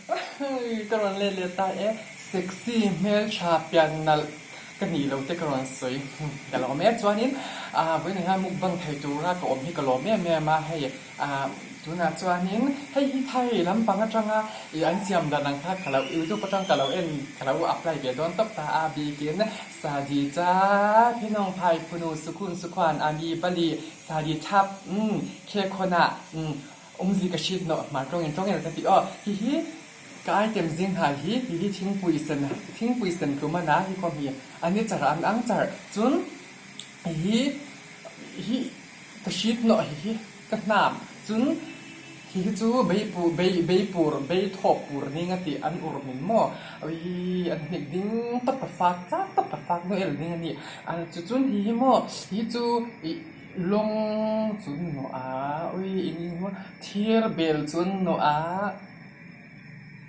Ka rawn let leh ta e, sexy hmeltha pian nalh ka nih lo te ka rawn sawi ka lawm e. Chuanin vawiinah hian mukbang thei tura ka awm hi ka lawm em em a, hei tunah chuanin hei hi thai lampang atanga ih an siam dan ang kha ka lo youtube atang ka lo en ka lo apply ve dawn tawp ta a bikin sadi cha phinawng phai phunu sukhun sukhuan ami bali sadi thap umm khekhawna umm Awmzi ka hriat nawh hmar tawngin tawngin ka ti aw. Hihi ka item zing hal hi hihi thingpui sen thingpui sen tlum a na hi khawm hi a ni char an ang char chun hihi hi ka hriat nawh hihi ka hnam chun hihi chu beipu bei beipur bei thawp pur ning a tih an ur min maw awii an hnek ding tawp a fak chak tawp a fak noel ding a ni chu chun hihi maw hihi chu ih Lawng chu nawh a, ui eng eng maw thir bel chu an nawh a,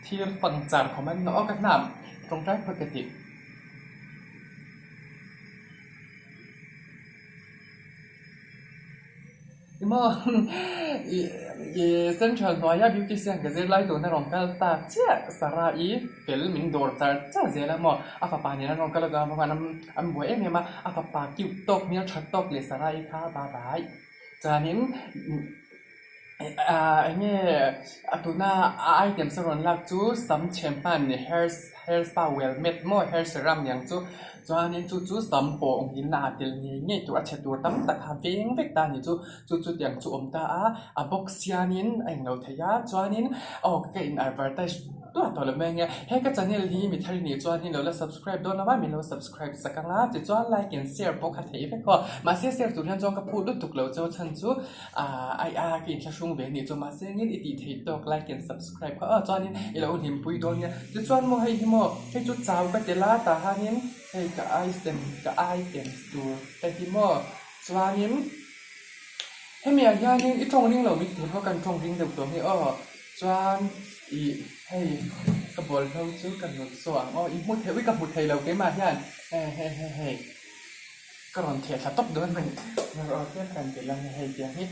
thir pangchar khawm an nawh a ka hnam tawngtai phawt ka tih. Emaw ih central hnuaia beautician ka zir lai tuna rawn kal ta chiah Sarah-i fel min dawr char char zel a maw a fapa nen an rawn kal a an buai em em a a fapa cute tawk hmel tha tawk leh Sarah-i kha bye bye chuanin ah eng nge a tuna a items a rawn lak chu sam chhem hman hair hair spa well made maw hair serum niang chu chuanin chu chu sam pawh ngilna ah tel ngei ngei tur a chhe tur tam tak kha veng vek ta a ni chu chu chu tiang chu awm ta a a box hianin a englo thei a chuanin aw ka in advertise tuah tawh lo mai ang e he ka channel hi mi thar i nih chuan lo la subscribe dawn lo a min lo subscribe sak ang a tichuan like and share pawh kha thei vek aw mahse share tur hian chuan ka phut lutuk lo chu chhan chu Ahh ai a ka inthlahrung ve anih chu mahse engin i tih theih tawk like and subscribe kha aw chuanin i lo hlimpui dawn nia tichuan maw hei hi maw hei chu chau ka tel a tah hianin hei ka item ka items tur te hi maw chuanin hemi ah hianin i tawng ring lo min ti thei bawk a an tawng ring deuh tawh hi aw chuan ih hei ka bawlhlo chu ka nawt zawh ang aw i hmu thei ui ka hmu thei lo keimah hian he he he hei. Ka rawn theh thla tawp dawn mai rawh tlem kan ti lang hei tiang hi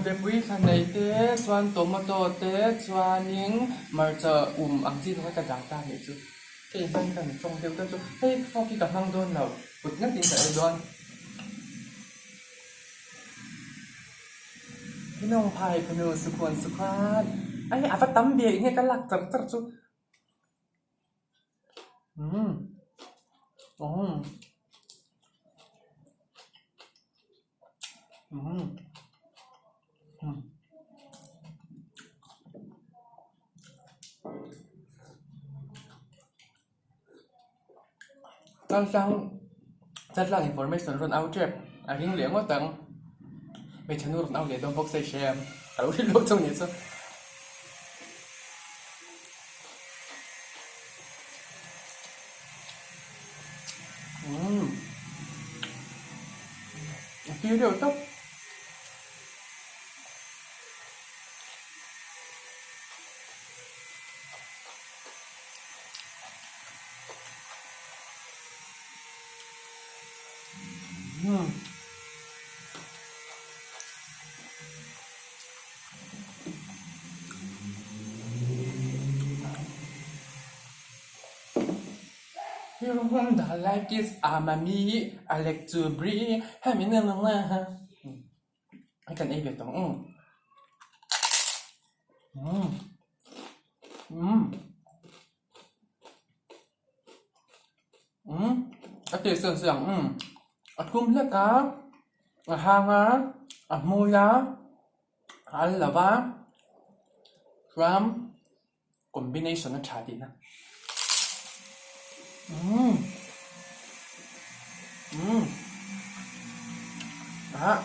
bepui thla nei te chuan tomato te chuanin hmarcha um ang chi te kha ka dah ta anih chu hei hmang kan tawng deuh te chu hei fork hi ka hmang dawn lo kut ngatin ka ei dawn Hinawngphai fanu sukhuan sukhuan ai a va tam ve eng nge ka lak char char chu. Chaltlang information rawn au tep a ring leh ngawt ang hmeichhe nu rawn au leh dawn bawk se hre ang ka lo hrilh lawk chauh nih chu. Umm a tui deuh tawp. Kan ei ve tawh ang umm umm umm a taste chuan chiang umm a thlum hlek a a hang a a hmui a a al lo va chuan combination a tha tihna umm umm ah.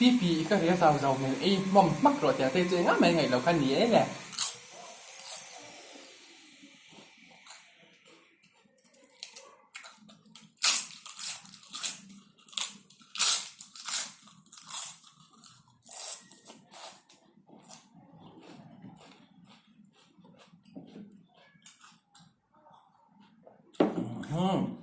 Pipi i ka ria zau zau hmel ei hmawm hmak rawh tiang te chu engah mai ngaih loh kha ni e le. Umm.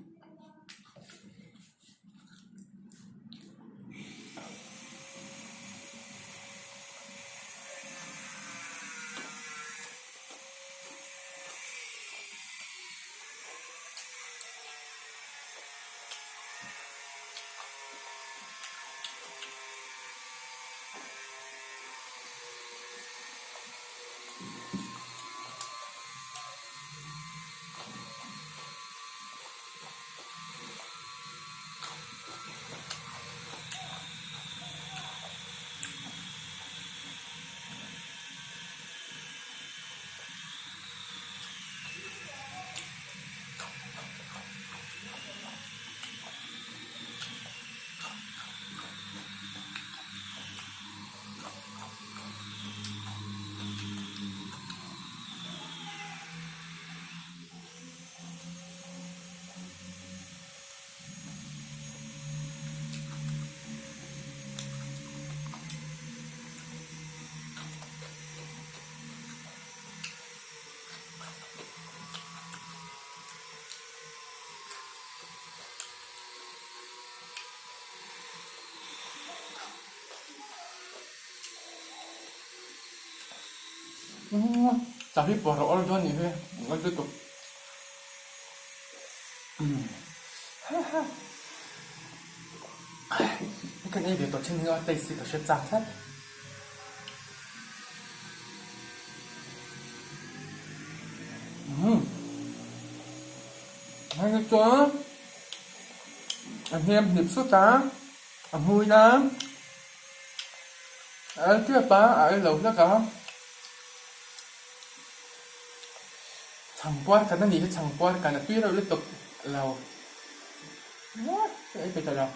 Chah hi pawh a awr dawn nih hi ngawi lutuk. Hei kan ei ve tawh thin hi a taste hi ka hre chak tlat. Umm hei hi chuan a hnem hnip sut a a hmui a a el tep a a el lo hlek a. Chhangpuar kan a nih hi chhangpuar kan a tui reuh lutuk lo ka ei pe ta lo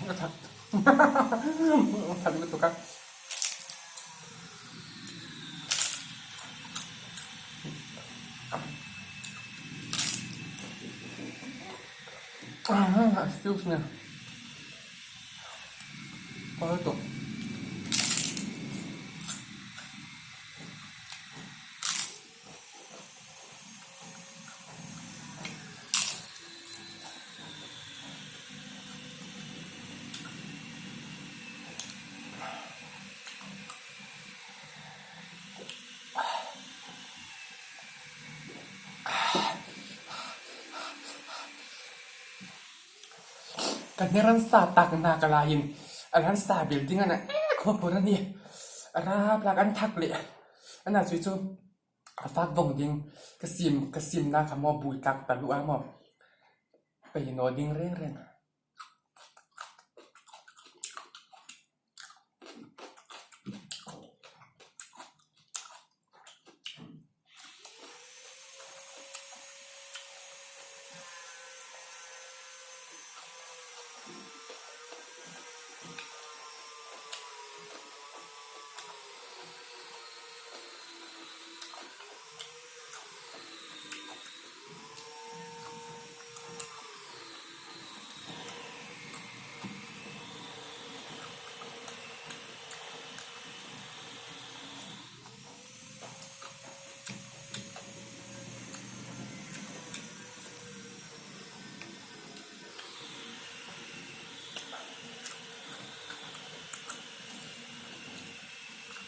A that a that lutuk a. Excuse me. Có lutuk. Ka hne ransa tak nak a laiin a ransa building a na ek haw pawr a ni. A rap lak an thak leh a na chui chu a fak vawng ding ka sim ka sim nak kha maw bui tlak ta luh a maw peinaw ding reng reng.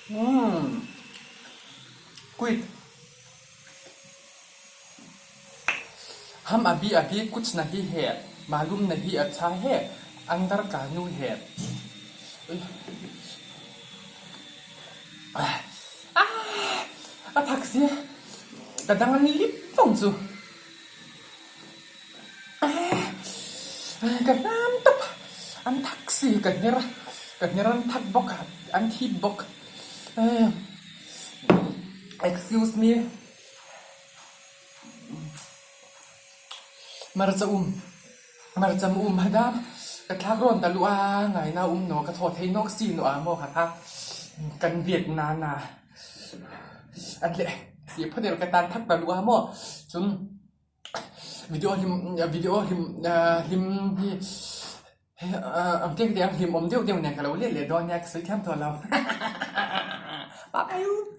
Umm quit Ham abhi abhi kuch nahi he malum nahi acha he andar kanu he A thak si ka dang an lip vang chu Ka hnam tawp an thak si ka hner ka hner an thak bawk a an thip bawk Excuse me Hmarcha um hmarcha um a dam ka thlak rawn ta luh a ngaina um naw ka thaw thei nawk si nuah maw kha kha kan viet na na an leh si phawt erawh ka tan thak ta luh a maw chun Video hlim video hlim hlim hi ang teng teng hlim awm deuh deuh nen ka lo let leh dawn nia ka sawi thiam tawh lo. Bye bye.